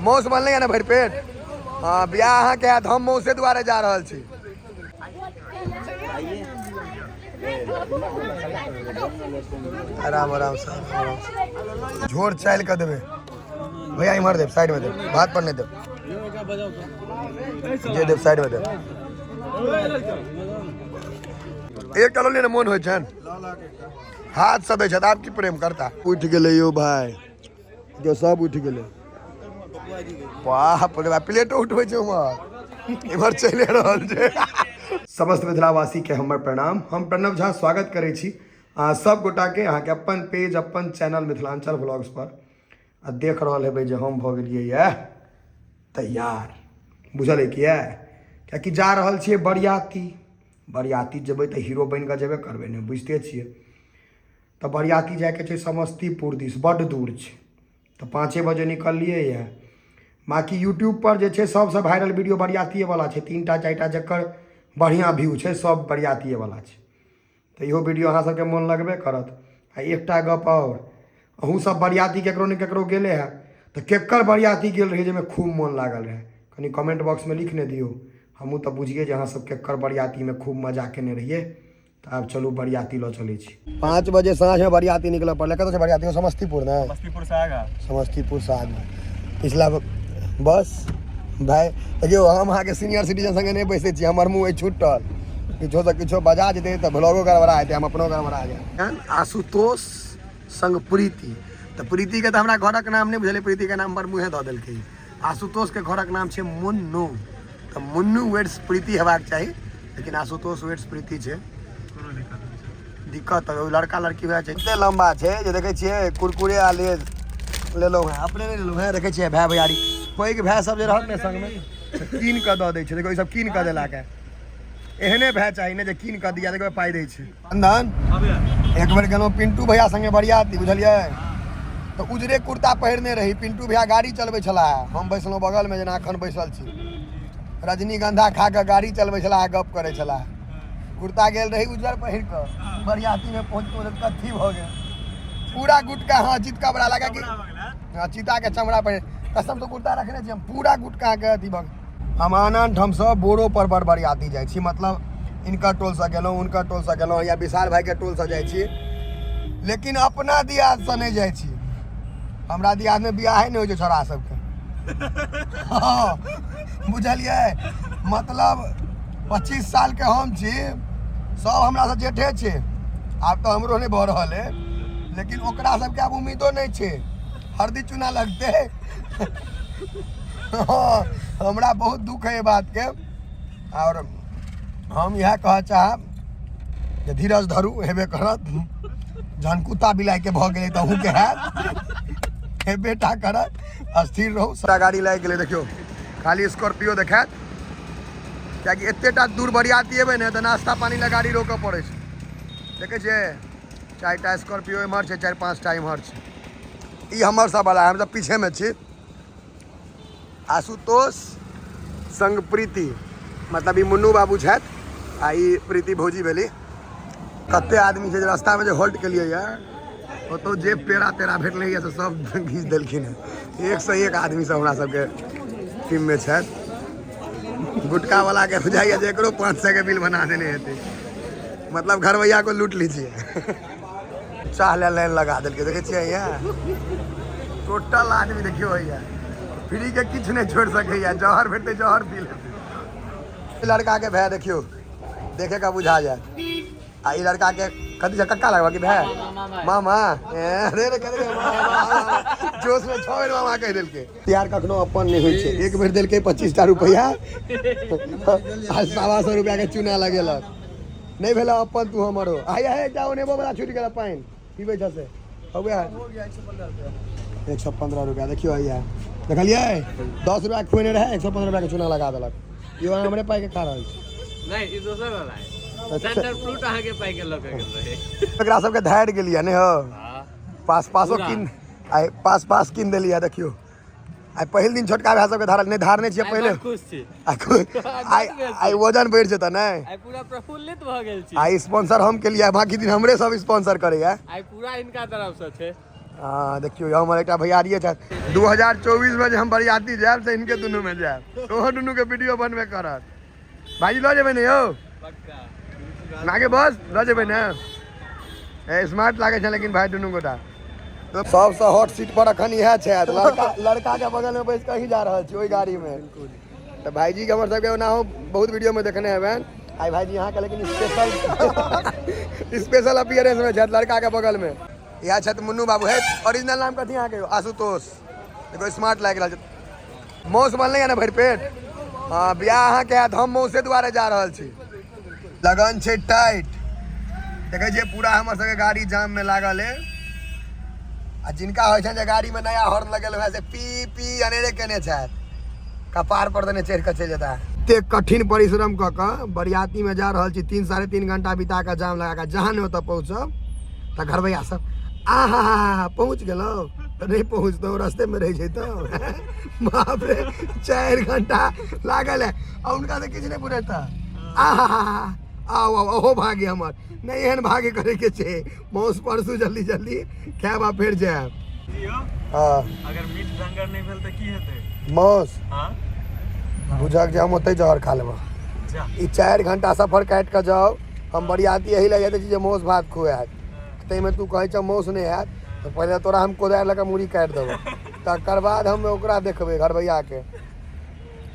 मौस बनलै ने भरि पेट। हँ, बियाह अहाँके हैत, हम मौसे दुआरे जा रहल छी। आराम आराम से, आराम से। झोर चालि कऽ देबै भैया, इम्हर देब, साइड में देब, भात पर नहि देब। जे देब साइड में देब। एकटा लऽ लिअ ने, मोन होइ छनि हाथ से दै छथि, आब की प्रेम करता। उठि गेलै यौ भाय, जो सब उठि गेलै। बाप रे बाप, प्लेटो उठबै छै उम्हर इम्हर चलि रहल छै। समस्त मिथिलावासीके हमर प्रणाम। हम प्रणव झा स्वागत करै छी अहाँ सब गोटाके अहाँके अपन पेज, अपन चैनल मिथिलांचल व्लॉग्स पर। आ देख रहल हेबै जे हम भऽ गेलियै यऽ तैयार, बुझल अइ किया? कियाकि जा रहल छियै बरियाती। बरियाती जेबै तऽ हीरो बनि कऽ जेबे करबै ने, बुझिते छियै। तऽ बरियाती जाइके छै समस्तीपुर दिस, बड्ड दूर छै, तऽ 5 बजे निकललियै यऽ। बाँकी यूट्यूबपर जे छै सबसँ वायरल वीडियो बरियातिएवला छै, 3टा 4टा जकर बढ़िआँ व्यू छै सब बरियातिएवला छै। तऽ इहो वीडियो अहाँ सबके मोन लगबे करत। आ एकटा गप आओर, अहूँ सब बरियाती ककरो ने ककरो गेले हँ तऽ केकर बरियाती गेल रही जाहिमे खूब मोन लागल रहै, कनि कमेंट बॉक्समे लिख ने दियौ, हमहूँ तऽ बुझियै जे अहाँ सब केकर बरियातीमे खूब मजा केने रहियै। तऽ आब चलू बरियाती लऽ चलै छी। 5 बजे साँझमे बरियाती निकलऽ पड़लै। कतऽ छै बरियाती? समस्तीपुर ने? समस्तीपुर से आगा। समस्तीपुर से आगू। पिछला बस भाय देखियौ, हम अहाँके सीनियर सिटीजन संगे नहि बैसै छी, हमर मुँह अइ छुटल, किछो तऽ किछो बजा जेतै तऽ ब्लॉगो गड़बड़ा जेतै, हम अपनो गड़बड़ा जायब। आशुतोष संग प्रीति, तऽ प्रीतिके तऽ हमरा घरक नाम नहि बुझल, प्रीतिके नाम पर मुँहे दऽ देलकै। आशुतोषके घरक नाम छै मुन्नू, तऽ मुन्नू वेट्स प्रीति हेबाक चाही, लेकिन आशुतोष वेट्स प्रीति छै। दिक्कत तऽ लड़का लड़की भए छै। एते लम्बा छै जे देखै छियै कुरकुरे आ लेज लेलहुँ हेँ, अपने नहि लेलहुँ हेँ। देखै छियै भाय भैयारी, पैघ भाय सब जे रहत ने संगमे तऽ कीन कऽ दऽ दै छै। देखियौ, ई सब कीन कऽ देलाके, एहने भाय चाही ने जे कीन कऽ दिया। देखबै पाइ दै छै। चंदन, एक बेर गेलहुँ पिंटू भैया संगे बरियाती, बुझलियै? तऽ उजरे कुर्ता पहिरने रही। पिंटू भैया गाड़ी चलबै छलाह, हम बैसलहुँ बगलमे जेना एखन बैसल छी। रजनीगंधा खा कऽ गाड़ी चलबै छलाह, गप करै छलाह। कुर्ता गेल रही उज्जर पहिर कऽ, बरियातीमे पहुँच कऽ कथी भऽ गेल पूरा गुटका। हाँ, चितका बड़ा लगा कि हाँ, चीताके चमड़ा पहिर, कसम तऽ कुर्ता रखने छी हम, पूरा गुटका के अथी भऽ गेल। हम आन आन ठामसँ बोरो पर बड़ बरियाती जाइ छी, मतलब इनकर टोलसँ गेलहुँ, हुनकर टोलसँ गेलहुँ, या विशाल भाइके टोलसँ जाइ छी, लेकिन अपना दियादसँ नहि जाइ छी। हमरा दियादमे बियाहे नहि होइ छै छोड़ा सबके। हँ, बुझलियै? मतलब 25 सालके हम छी, सब हमरासँ जेठे छै। आब तऽ हमरो नहि भऽ रहल है, लेकिन ओकरा सबके आब उम्मीदो नहि छै, हरदी चूना लगतै। हँ, हमरा बहुत दुख है एहि बातके, आओर हम इएह कहऽ चाहब जे धीरज धरू, हेबे करत। जहन कुत्ता बिलाइके भऽ गेलै तऽ अहूँके हैत, हेबे टा करत। स्थिर रहू। सबटा गाड़ी लागि गेलै, देखियौ खाली स्कॉर्पियो देखायत, कियाकि एतेटा दूर बरियाती एबै ने तऽ नाश्ता पानी लए गाड़ी रोकऽ पड़ै छै। देखै छियै, 4टा स्कॉर्पियो एम्हर छै, 4-5टा एम्हर छै। ई हमर सब वाला, हम सब पीछेमे छी। आशुतोष संग प्रीति, मतलब ई मुन्नू बाबू छथि आ ई प्रीति भौजी भेली। कते आदमी छै जे रास्तामे जे होल्ट केलियै यऽ, ओतौ जे पेड़ा तेड़ा भेटलै यऽ से सब घीच देलखिन हेँ। 1 से 1 आदमी सब हमरा सबके टीममे छथि। गुटका वाला के बुझाइए जे एकरो 500 के बिल बना देने हेतै, मतलब घरवैया को लूट लीजिए। चाह ले लाइन लगा देलकै, देखै छियै यहाँ टोटल आदमी। देखियौ हैया फ्री के किछु नहि छोड़ि सकैया, जहर भेटतै जहर पी लेतै। लड़का के भाय देखियौ, देखे का बुझा जायत। आ ई लड़का के कथी छै, कक्का लगबा कि भाय? मामा। अरे रे, कथी मामा, जोश में 6 बेर मामा कहि देलकै। यार कखनो अपन नहि होइ छै। एक बेर देलकै 25टा रुपैआ आ 125 रुपैआ के चूना लगेलक, नहि भेल अपन तू हमर हो। आइ हे, एकटा नेबो वाला छूटि गेल, पानि पीबै छ से हो गया 115 रुपैआ। देखियौ हैया, देखलियै, 10 रुपैआ खुएने रहै, 115 रुपैआ के चूना लगा देलक। इहो हमरे पाइ के खा रहल छै। नहीं, ई दोसर वाला है। सेंटर फ्रूट अहाँ के पाइ के लऽ के गेल रहे। एकरा सबके धारि गेलियै नहि हो? हाँ। पास पासो पूरा। कीन, आइ पास पास कीन देलियै। देखियौ, आइ पहिल दिन छोटका भाय सबके धारल नहि, धारने छियै आइ पहिले। बड़ खुश छी। आइ आइ वजन बढ़ि जेतै नहि? आइ पूरा प्रफुल्लित भऽ गेल छी। आइ स्पॉन्सर हम केलियै, बाकी दिन हमरे सब स्पॉन्सर करैया। आइ पूरा इनका तरफ से छै। हँ, देखियौ, हमर एकटा भैयारिये छथि। 2024 मे जे हम बरियाती जायब तऽ हिनके दुनूमे जायब। ओहो दुनूके वीडियो बनबे करत। भाईजी, लऽ जेबै ने यौ? पक्का। नागे बस लऽ जेबै ने? ए, स्मार्ट लागै छै लेकिन भाई दुनू गोटा। सबसँ हॉट सीट पर अखन इएह छै। लड़का लड़का के बगल में बैस कऽ ही जा रहल छी ओहि गाड़ी में। तऽ भाईजी के हमर सबके ओनाहो बहुत वीडियो में देखने हेबनि। आइ भाईजी अहाँके लेकिन स्पेशल स्पेशल अपियरेंस में छथि लड़का के बगल में। इएह छथि मुन्नू बाबू। है ओरिजिनल नाम कथी अहाँके? आशुतोष। देखो, स्मार्ट लागि रहल छै। मौस बनलै ने भरि पेट? हँ, बियाह अहाँके हैत, हम मौसे दुआरे जा रहल छी। लगन छै टाइट। देखै छियै, पूरा हमर सबके गाड़ी जाम में लागल है। आ जिनका होइ छनि जे गाड़ी में नया हॉर्न लगेल है, से पी पी अनेरे केने छथि, कपार पर देने चढ़ि कऽ चलि जेता। एतेक कठिन परिश्रम कऽ कऽ बरियाती में जा रहल छी, 3-3.5 घंटा बिता कऽ, जाम लगा कऽ, जहाँ ने ओतऽ पहुँचब तऽ घरबैया सब आहा हा, पहुँच गेलहुँ। तऽ नहि पहुँचतहुँ, रस्तेमे रहि जैतहुँ। बाप रे, 4 घंटा लागल है आ हुनका से किछु नहि बुझेता। आहा हा, आउ आउ। ओहो भाग्य हमर नहि, एहन भाग्य करैके छै। मौस परसू, जल्दी जल्दी खायब आ फेर जायब। यौ। हँ। अगर मीट ढंगर नहि भेल तऽ की हेतै? मौस? हँ। बुझक जे हम ओतहि जहर खा लेबै। जा। ई 4 घंटा सफर काटि कऽ जाउ, हम बरियाती एहि लए जाइत छी जे मौस भात खुआयत। ताहिमे तू कहै छह मौस नहि हैत, तऽ पहिले तोरा हम कोदारि लऽ कऽ मूड़ी काटि देबौ, तकर बाद हम ओकरा देखबै घरबैयाके।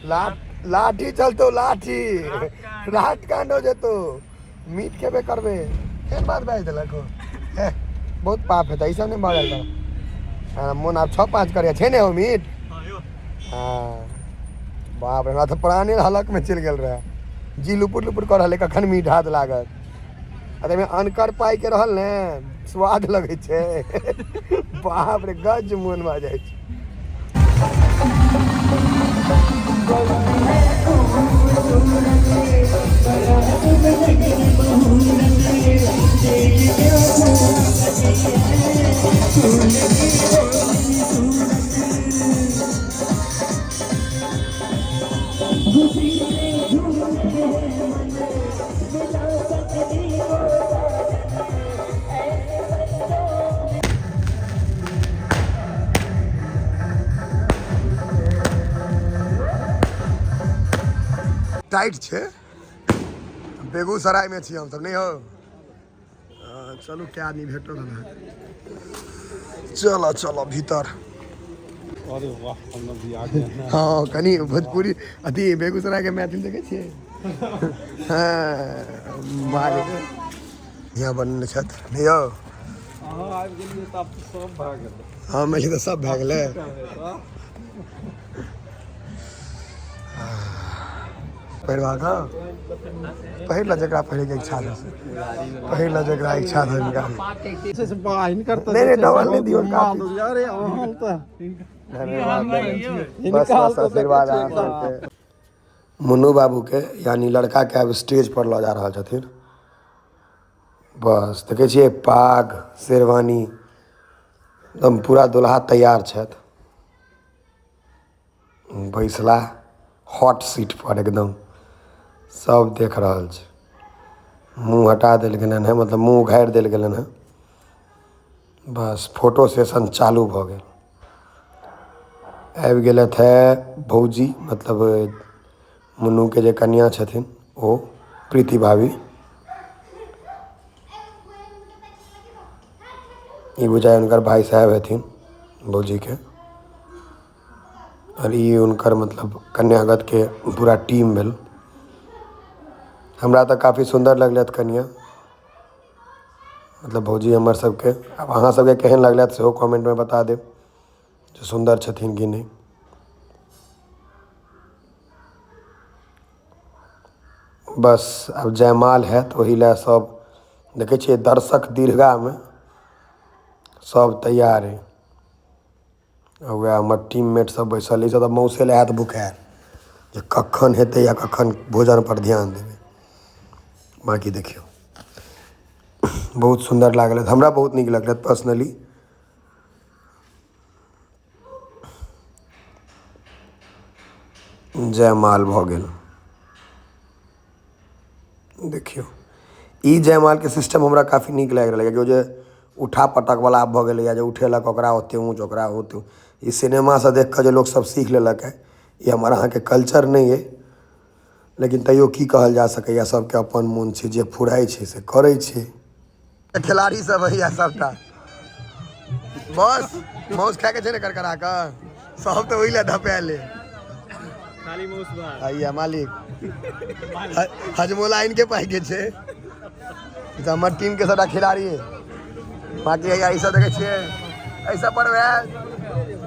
लाठी चलतौ, लाठी, रात कांड हो जेतौ। मीट खेबे करबै। केहन बात बाजि देलक हो? हे, बहुत पाप हेतै ई सब। नहि बाजल कर। हँ, मोन आब 6-5 करे छै ने हो मीट। हँ यौ। हाँ, बाप रे, हमरा तऽ प्राणे हलकमे चलि गेल रहए। जी लुपुर लुपुर कऽ रहलै, कखन मीट हाथ लागत। आ ताहिमे अनकर पाइके रहल ने, स्वाद लगै छै। बाप रे, गज मोन भऽ जाइ छै। टाइट छै। बेगूसरायमे छी हमसब, नहि हो? चलू, क्या आदमी भेटल हन। चलो चलो भीतर। अरे वाह, हम भी आ गए ना। हँ, कनि भोजपुरी अथी बेगूसरायके मैथिल देखै छियै। हँ, बारे यहाँ बनल छथि, नहि यौ? अहाँ आबि गेलियै तऽ आब तऽ सब भए गेलै। हम एलियै तऽ सब भए गेलै। तऽ पहिरबाक पहिर ल, जकरा पहिरके इच्छा भेल से पहिर ल, जकरा इच्छा भेल हुनका। से से बा, हिनकर तऽ नहि, जे नहि, छै डबल से नहि दियौ, बहुत काफी। माल। अरे, अहाँ तऽ धन्यवाद। बस हिनका बस, तऽ आशीर्वाद देखै अहाँ छियै। सबके। मुन्नू बाबूके यानी लड़काके आब स्टेज पर लऽ जा रहल छथिन। बस, देखै छियै, पाग, शेरवानी, एकदम पूरा दुल्हा तैयार छथि। बैसला हॉट सीट पर, एकदम सब देख रहल छै। मुँह हटा देल गेलनि हेँ, मतलब मुँह उघारि देल गेलनि हेँ। बस, फोटो सेशन चालू भऽ गेल। आबि गेलथि हे भौजी, मतलब मुन्नूके जे कनिआँ छथिन ओ प्रीति भाभी। ई बुझाइ हुनकर भाय साहेब हेथिन भौजीके। आओर ई हुनकर मतलब कन्यागतके पूरा टीम भेल। हमरा तऽ काफी सुन्दर लगलथि कनिआँ, मतलब भौजी हमर सबके। आब अहाँ सबके केहन लगलथि, सेहो कमेन्टमे बता देब जे सुन्दर छथिन कि नहि। बस, आब जयमाल हैत, ओहि लए सब देखै छियै दर्शक दीर्घामे सब तैयार अइ। आ वएह हमर टीममेट सब बैसल। ई सब तऽ मौसे लए हैत भुखायल जे कखन हेतै या कखन भोजन पर ध्यान देबै। बाँकी देखियौ, बहुत सुन्दर लागल। हमरा बहुत नीक लगल पर्सनली। जयमाल भऽ गेल। देखियौ, ई जयमालके सिस्टम हमरा काफी नीक लागि रहल यऽ, कि ओ जे उठा पटकवला आब भऽ गेलैए जे उठेलक ओकरा ओतेक ऊँच ओकरा ओतेक। ई सिनेमासँ देखि कऽ जे लोकसभ सीख लेलक हँ, ई हमर अहाँके कल्चर नहि अइ, लेकिन तैयो की कहल जा सकैए, सबके अपन मोन छै, जे फुराइ छै से करै छै। खिलाड़ी सब हैया सबटा, बस माउस खायके छै ने करकरा कऽ, सब तऽ ओहि लए धपायल है। खाली माउस भात। हैया मालिक हजमोला इनके पाइ के छै। ई तऽ हमर टीम के सबटा खिलाड़ी है। बाकी हैया ई सब देखै छियै, एहि सब पर वएह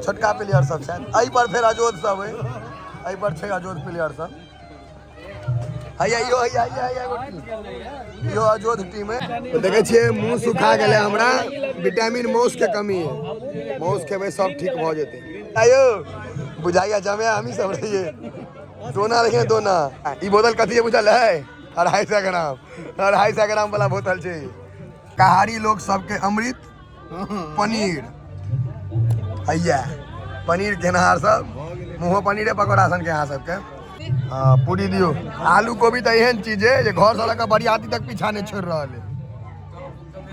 छोटका प्लेयर सब छथि, एहि पर फेर अजोध सब है, एहि पर छै अजोध प्लेयर सब। हैया इहो हैया हैया हैया एगो टीम, इहो अजोध टीम है। तऽ देखै छियै मुँह सुखा गेलै हमरा, विटामिन माउस के कमी है, माउस खेबै सब ठीक भऽ जेतै। आयो बुझाइया जमे हमही सब रहियै। दोना देखिए दोना, ई बोतल कथी है बुझल है? 250 ग्राम, 250 ग्राम वाला बोतल छै। शाकाहारी लोग सबके अमृत पनीर हैया, पनीर खेनहार सब मुँहो पनीरे पकौड़ा सन के अहाँ सबके। हाँ पूरी दियौ। आलू कोबी तऽ एहन चीज है जे घर से लऽ कऽ बरियाती तक पीछा नहि छोड़ि रहल है।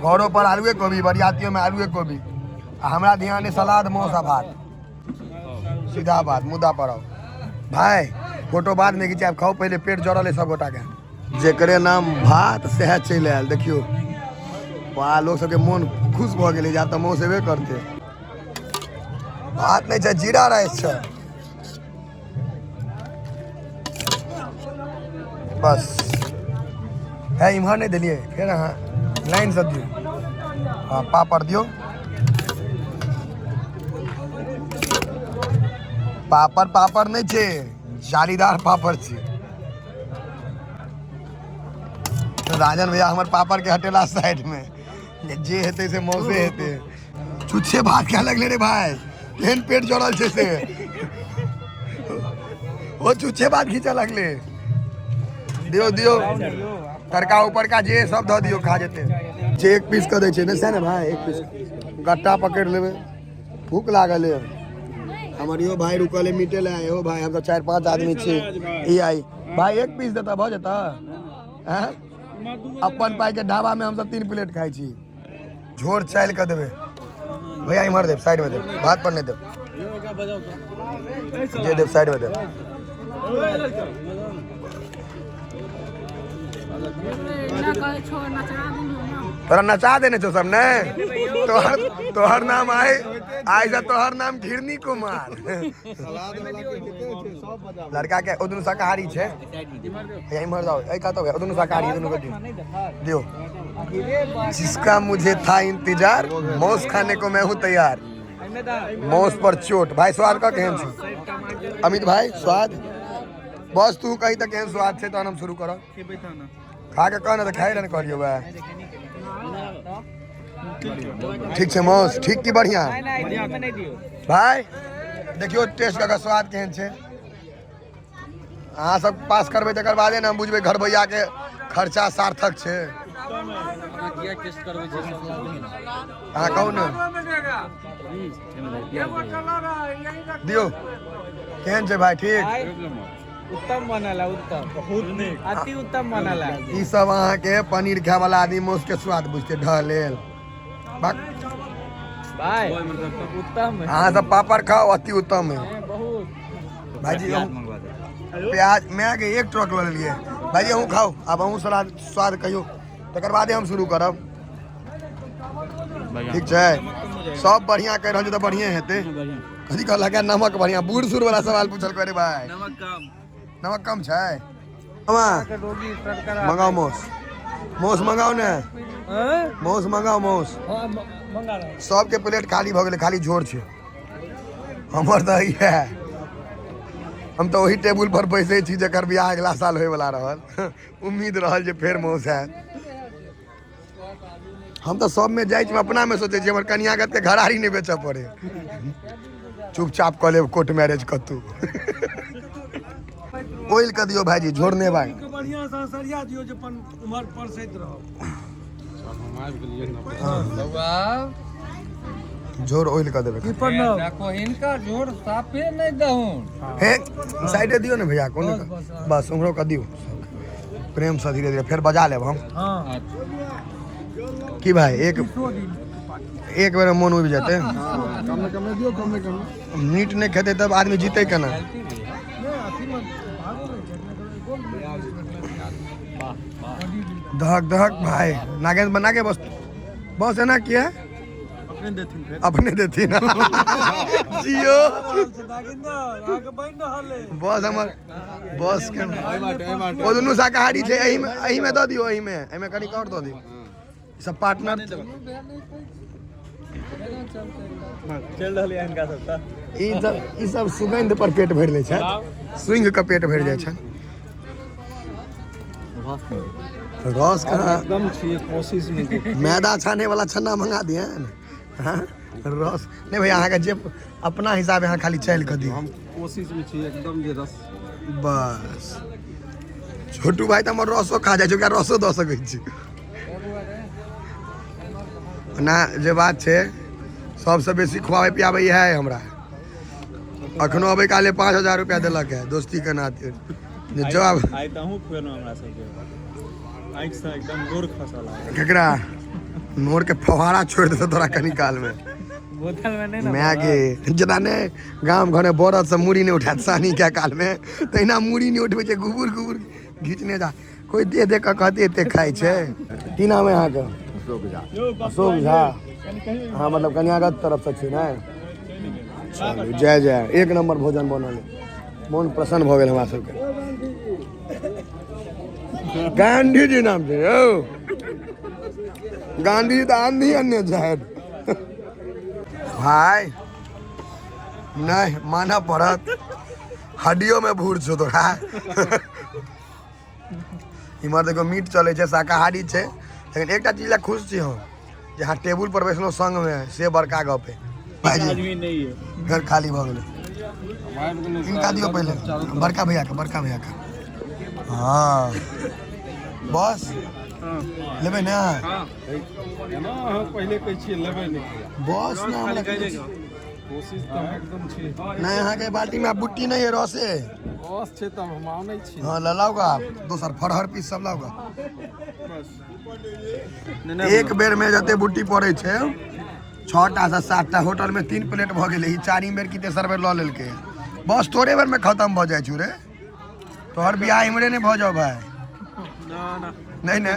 घरो पर आलुए कोबी, बरियातियों में आलुए कोबी। आ हमरा ध्यान है सलाद मांस आ भात, सीधा बात मुद्दा पर आओ भाई। फोटो बाद में घिचायब, खाओ पहले, पेट जरल है सब गोटा के। जेकरे नाम भात सएह चलि आयल। देखियौ वाह, लोक सबके मोन खुश भऽ गेलै जे आब तऽ मांस हेबे करतै। भात नहि छै, जीरा राइस छै बस। है इम्हर नहि देलियै, फेर अहाँ लाइनसँ दियौ। हँ पापड़ दियौ। पापड़ पापड़ नहि छै, जालीदार पापड़ छै। राजन भैया हमर पापड़ के हटेला साइड में, जे हेतै से मौसे हेतै। छुच्छे भात खाय लगले रे भाई, केहन पेट जड़ल छै से ओ छुच्छे भात खींचे लगले। दियौ दियौ तड़का ऊपरका जे सब धऽ दियौ, खा जेतै। जे एक पीस कऽ दै छै ने सएह ने भाई, एक पीस गट्टा पकड़ि लेबै। भूख लागल है हमर। इहो भाई रुकल है मीटे लए। इहो भाई, हम तऽ 4-5 आदमी छी। ई आई भाई एक पीस देता भऽ जेता। हैं अपन पाई के ढाबा में हमसब 3 प्लेट खाइ छी। झोर चालि कऽ देबै भैया, इम्हर देब, साइड में देब, भात पर नहि देब, जे देब साइड में देब। तोरा नचा देने छौ सब ने, तोहर तोहर नाम आइ आइ से तोहर नाम घिरनी कुमार। लड़का के ओ दुनू शाकाहारी छै। भैया इम्हर जाओ, एहि कतौ ओ दुनू शाकाहारी, दुनू के दियौ दियौ। जिसका मुझे था इंतजार, मांस खाने को मैं हूँ तैयार। मांस पर चोट। भाई स्वाद का केहन छै अमित भाई? स्वाद बस तू कही तऽ केहन स्वाद छै, तहन हम शुरू करब। खा के कह ने तऽ खाइ लए ने कहलियौ। वएह ठीक छै मांस, ठीक की बढ़िया भाई? देखियौ टेस्ट कऽ स्वाद केहन छै। अहाँ सब पास करबै तकर बादे ने हम बुझबै घर भैया के खर्चा सार्थक छै। अहाँ कहू ने, दियौ केहन छै भाई? ठीक उत्तम बनल है, उत्तम, बहुत नीक, अति उत्तम बनल है। ई सब अहाँके पनीर खाय वाला आदमी मांस के स्वाद बुझते ढलेल। भाई उत्तम है। अहाँ सब पापड़ खाओ, अति उत्तम है। बहुत भाईजी प्याज मैं के एक ट्रक लऽ लेलियै। भाईजी अहूँ खाओ, आब अहूँ सलाद स्वाद कहियौ, तकर बादे हम शुरू करब। ठीक छै, सब बढ़िया कहि रहल छै तऽ बढ़िए हेतै। कथी कहलक है नमक बढ़िया? बूढ़ सूढ़ वाला सवाल पूछल करे भाई। नमक कम, नमक कम छै। मंगाओ मौस, मौस मंगाओ ने, मौस मंगाओ, मौस। सबके प्लेट खाली भऽ गेलै, खाली झोर छै हमर। तऽ इएह हम तऽ ओही टेबुल पर बैसै छी जकर बियाह अगिला साल होयवला रहल, उम्मीद रहल जे फेर मौस हैत। हम तऽ सबमे जाइ छी, अपनामे सोचै छी हमर कनियागतके घरारी नहि बेचऽ पड़े, चुपचाप कऽ लेब कोर्ट मैरेज कतहु। ओइल कऽ दियौ भाईजी, झोर नहि भाई। बढ़िया से सरिया दियौ जे उम्हर परसैत रहब। झोर ओइल कऽ देबै। हिनका झोर साफे नहि दहुन। हे साइडे दियौ ने भैया, कोनो बस उम्हरो कऽ दियौ प्रेमसँ, धीरे धीरे फेर बजा लेब हम। हाँ की भाई एक एक बेर मोन उबि जेतै। कमे कमे दियौ, कमे कमे। मीट नहि खेतै तब आदमी जीतै केना? दहक दहक भाई नागेंद्र बना के बस बस एना किया अपने देथिन जियो बस हमर बस के ओ दुनू शाकाहारी छै। एहिमे एहिमे दऽ दियौ, एहिमे एहिमे कनिक आओर दऽ दियौ। ई सब पार्टनर चलि रहल यऽ हिनका सब तऽ ई सब सुगंध पर पेट भरि लै छै, सुंघ के पेट भरि जाइ छै। रस कहाँ? एकदम छियै कोशिश में। मैदा छाने वाला छन्ना मंगा दिए ने। हाँ? रस नहीं भैया, अहाँके जे अपना हिसाबे अहाँ खाली चालि कऽ दियौ। हम कोशिश में छियै एकदम जे रस। बस छोटू भाई तऽ हमर रसो खा जाइ छै, ओकरा रसो दऽ सकै छी ना। जे बात छै, सबसँ बेसी खुआबै पियाबै इएह है हमरा। अखनो अबै काले 5,000 रुपया देलक है दोस्ती के नाते जे जवाब। आइ तऽ अहूँ खुएलहुँ हमरा सबके, आँखिसँ एकदम नोर खसल आइ। केकरा नोर के फवारा छोड़ि देतौ तोरा कनी काल में। बोतल में नहीं ना। माय के जेना ने गाम घरे बरद से मुड़ी नहि उठायत सानी के काल में, तहिना मुड़ी नहि उठबै छै, गुबुर गुबुर घिचने जा। कोई दे दे कऽ कहते एते खाइ छै। की नाम है अहाँके? अशोक झा। अशोक झा। अहाँ मतलब कन्यागत तरफ से छी ने? चलू, जय जय। एक नंबर भोजन बनल है, मोन प्रसन्न भऽ गेल हमरा सबके। गांधी जी नाम छै यौ। गांधी जी तऽ आंधी अनने छथि भाय। नहि मानऽ पड़त, हड्डियो में भूर छौ तोरा। इम्हर देखो मीट चलै छै, शाकाहारी छै, लेकिन एकटा चीज लए खुश छी हम जे अहाँ टेबुल पर बैसलहुँ संगमे, से बड़का गप है भाईजी। आदमी नहीं है। फेर खाली भऽ गेलै। हिनका दियौ पहिले, बड़का भैया के, बड़का भैया के। हाँ, बस लेबै ने? एना अहाँ पहिले कहै छियै लेबै नहि। बस ने हमरा। कोशिश तऽ हम एकदम छी। नहि, अहाँके बाल्टी में आब बुट्टी नहीं है, रसे। बस छै तब हम आनै छी। हाँ, ल लाओगा आप दोसर फरहर पीस सब लाओगा। एक बेर में जते बुट्टी पड़ै छै, 6टा से 7टा, होटल में 3 प्लेट भऽ गेलै। ई चारिम बेर की तेसर बेर लऽ लेलकै। बस तोरे बेर में खत्म भऽ जाइ छौ रे। तोहर बियाह इम्हरे नहि भऽ जाउ भाय। नहि नहि,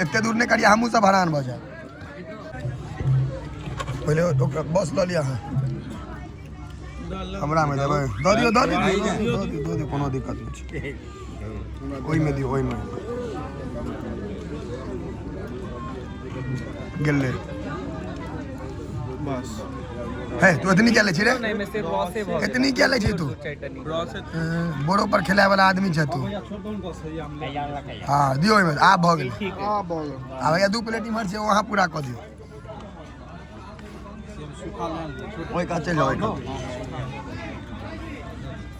एते दूर नहि करियै, हमहूँ सब हैरान भऽ जायब। पहिले ओकरा बस लऽ लिअ अहाँ। हमरा मे देबै? दऽ दियौ, दऽ दियौ, दऽ दियौ, दऽ दियौ, कोनो दिक्कत नहि छै। ओहिमे दियौ, ओहिमे गेलै। बस। हे, तू एतनी क्या लै छी रे? नहीं, में सिर्फ रसे भऽ गेल। एतनी क्या लै छी तू? चटनी। बोरो पर खेलाय वाला आदमी छै तू। हाँ, दियौ ओहिमे। आब भऽ गेलै। ठीक है। आ भऽ गेल। आ भैया, 2 प्लेट इम्हर छै, वहाँ पूरा कऽ दियौ। ओहि कात चलि जाउ, ओहि कात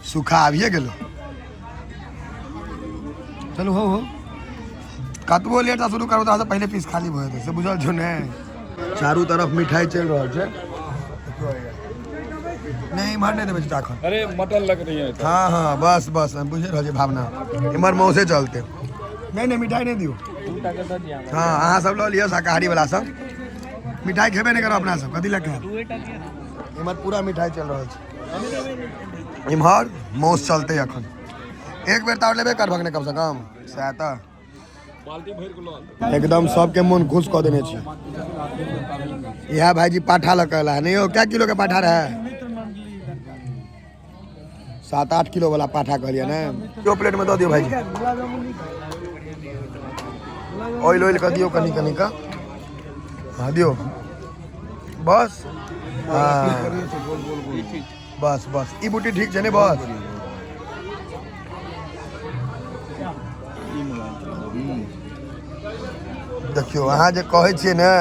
सूखा आबिए गेलो। चलू, हो हो, कतबो लेट से शुरू करू तऽ पहिले पीस खाली भऽ जेतै, से बुझल छौ ने? चारू तरफ मिठाई चलि रहल छै। नहि, इम्हर नहि देबै चाखन। अरे, मटन लग रही है। हाँ हाँ, बस बस, हम बुझि रहल छी भावना। इम्हर मौसे चलते। नहि नहि, मिठाई नहि दियौ। दूटा के दऽ दिअ हमरा। हाँ, अहाँ सब लऽ लिअ। शाकाहारी वाला सब मिठाई खेबे नहि करब, अपना सब कथी लए खायब? दूएटा दिअ ने। इम्हर पूरा मिठाई चलि रहल छै, इम्हर मौस चलते। अखन एक बेर तऽ आओर लेबे करबक ने कमसँ कम, सएह तऽ। एकदम सबके मोन खुश कऽ देने छी। इएह भाईजी पाठा लऽ कऽ एला है। नहीं हो, क्या किलो के पाठा रहे? 7-8 किलो वाला पाठा कहलियै ने? दो प्लेट में दऽ दियौ भाईजी। ऑयल ऑयल कऽ दियौ कनि कनि कऽ। हाँ, दियौ बस। हाँ, बस बस, ई बूटी ठीक छै ने? बस। देखियौ, अहाँ जे कहै छियै ने,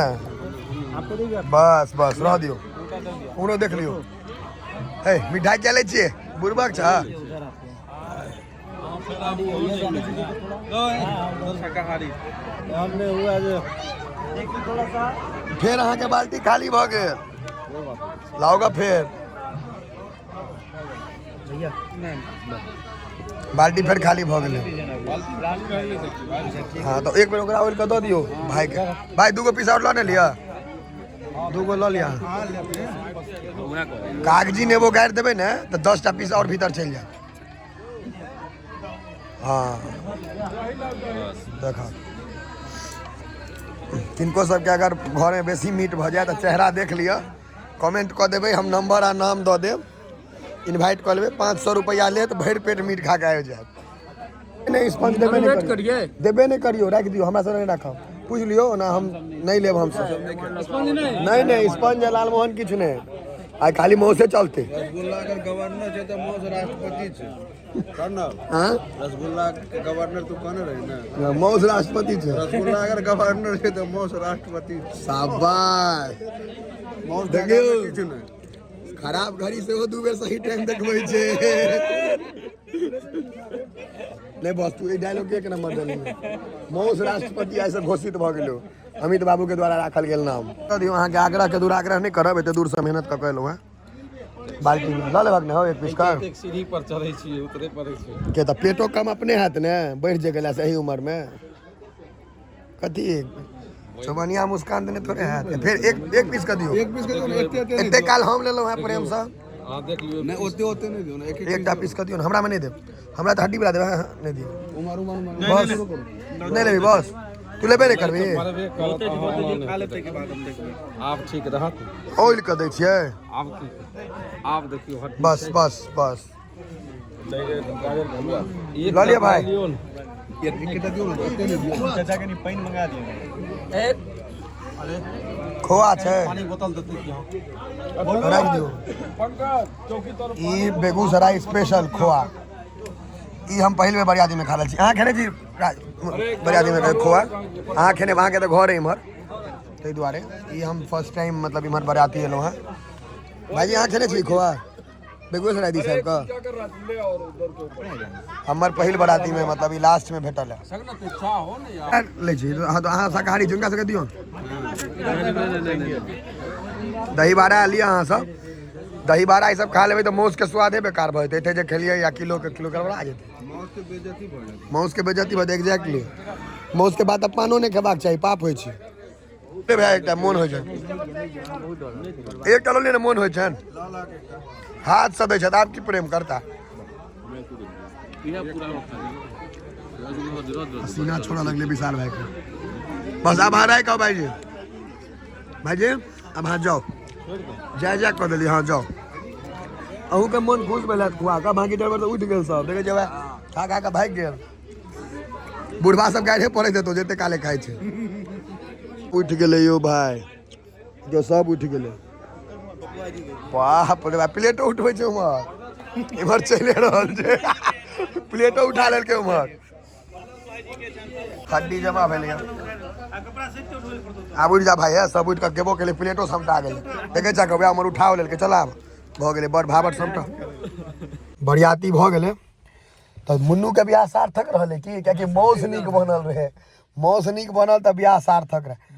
बस बस, रह दियौ। उमरो देख लियौ। हे, मिठाई क्या लै छियै? बुड़बक छ। शाकाहारी हमने हुआ जे। फेर अहाँके बाल्टी खाली भऽ गेल, लाओगा फेर बाल्टी? फेर खाली भऽ गेलै। हाँ, तऽ एक बेर ओकरा ओइल कऽ दऽ दियौ भाईके। भाई, दूगो पीस आओर लऽ ने लिअ। दूगो लऽ लिअ। कागजी नेबो गाड़ि देबै ने तऽ 10टा पीस आओर भीतर चलि जायत। हँ देखा, किनको सबके अगर घरमे बेसी मीट भऽ जाय तऽ चेहरा देख लिअ, कमेंट कऽ देबै, हम नंबर आ नाम दऽ देब, इन्वाइट कऽ लेबै। 500 रुपैआ लेत, भरि पेट मीट खा कऽ आबि जायत। नहि, स्पंज देबे नहि करियौ, देबे नहि करियौ, राखि दियौ, हमरा सब नहि राखब। पूछि लियौ, ओना हम नहि लेब, हमसब नहि। नहि स्पंज लालमोहन किछु नहि, आइ खाली मौसे चलते। रसगुल्ला अगर गवर्नर छै तऽ मौस राष्ट्रपति छै। हाँ? रसगुल्ला गवर्नर तू कहने रही ने? मौस राष्ट्रपति छै। रसगुल्ला अगर गवर्नर छै तऽ मौस राष्ट्रपति। शाबाश। मौस देखियौ। किछु नहि। खराब घड़ी सेहो 2 बेर सही टाइम देखबै छै। नहि बस, तू ई डायलॉग एक नंबर देलही। मौस राष्ट्रपति आइ से घोषित भऽ गेलो, अमित बाबू के द्वारा राखल गेल नाम। दऽ दियौ, अहाँके आग्रह के दुराग्रह नहि करब, एते दूर से मेहनत कऽ के एलहुँ हेँ। बाल्टी में लऽ लेबाक ने हौ एक पीस कर। एक सीढ़ी पर चढ़ै छियै, उतरे पड़ै छै। के तऽ पेटो कम अपने हैत ने, बढ़ि जे गेला से एहि उम्र में। कथी चौबनिया मुस्कान देने थोड़े हैत। फेर एक एक पीस कऽ दियौ। एक पीस के दियौ ने, एते एते। एते काल हम लेलहुँ हेँ प्रेमसँ। अहाँ देख लियौ। नहि, ओते ओते नहि दियौ ने, एक एकटा पीस कऽ दियौ ने। हमरा मे नहि देब, हमरा तऽ हड्डी वाला देब। हाँ, नहि दियौ। उमर उमर उमर। बस, नहि लेबी? बस, तू लेबे नहि करबी? मरबे करत अहाँ। आब ठीक रहत। ऑयल कऽ दै छियै। आब की, आब देखियौ हड्डी। बस बस बस। एक लऽ लिअ भाइ। लियौ ने। एकटा दियौ ने, ओते नहि दियौ। चाचा, कनि पानि मंगा दियौ। खोआ छै। पानी बोतल देतै कि? हाँ। राखि दियौ। पंकज, चौकी तर। ई बेगूसराय स्पेशल खोआ, ई हम पहिल बेर बरियाती में खा रहल छी। अहाँ खेने छी बरियाती में खोआ? अहाँ खेने? अहाँके तऽ घर है इम्हर, ताहि दुआरे ई हम फर्स्ट टाइम मतलब इम्हर बरियाती एलहुँ हँ। भाईजी, अहाँ खेने छी खोआ बेगूसराय दिस आबि कऽ? क्या कर रहा है? ले और उधर के ऊपर। हमर पहिल बराती में मतलब ई लास्ट में भेटल है। सगना तो चाह हो ने यार। लै छी। अहाँ तऽ अहाँ शाकाहारी छी, हुनका सबके दियौ दही बाड़ा। लिअ अहाँ सब दही बाड़ा। ई सब खा लेबै तऽ मासु के स्वादे बेकार भऽ जेतै। एते जे खेलियै या किलो के किलो गड़बड़ा जेतै। मौस के बेइज्जती भऽ जायत। मासु के बेइज्जती भऽ एग्जैक्टली। मासु के बाद तऽ पानो नहि खेबाक चाही, पाप होइ छै। ए भाय, एकटा मोन होइ छै, एकटा लऽ लिअ ने, मोन होइ छनि। हाथ से दै छथि, आब की प्रेम करता? पसीना छोड़ऽ लगलै विशाल भाई के। बस, आब अहाँ राखि आउ भाईजी। भाईजी, आब अहाँ जाउ। जाय जाय कऽ देली। हाँ, जाउ। अहूँके मोन खुश भेल हैत खुआ कऽ। बाँकी ड्राइवर तऽ उठि गेल सब, देखै छियै, खा खा कऽ भागि गेल। बुढ़बा सब गाड़िए पड़ैत हेतौ, जते काले खाइ छै। उठि गेलै यौ भाय, जो सब उठि गेलै। बाप रे बाप, प्लेटो उठबै छै उम्हर। इम्हर चलि रहल छै, प्लेटो उठा लेलकै। उम्हर हड्डी जमा भेलै। आब उठि जा भाई। हे, सब उठि कऽ गेबो केलै, प्लेटो समटा गेलै। देखै छह वएह उम्हर उठाओ लेलकै। चल, आब भऽ गेलै बड़ भावट समटा। बरियाती भऽ गेलै तऽ मुन्नूके बियाह सार्थक रहलै। की कियाकि मौस नीक बनल रहै। मौस नीक बनल तऽ बियाह सार्थक रहै।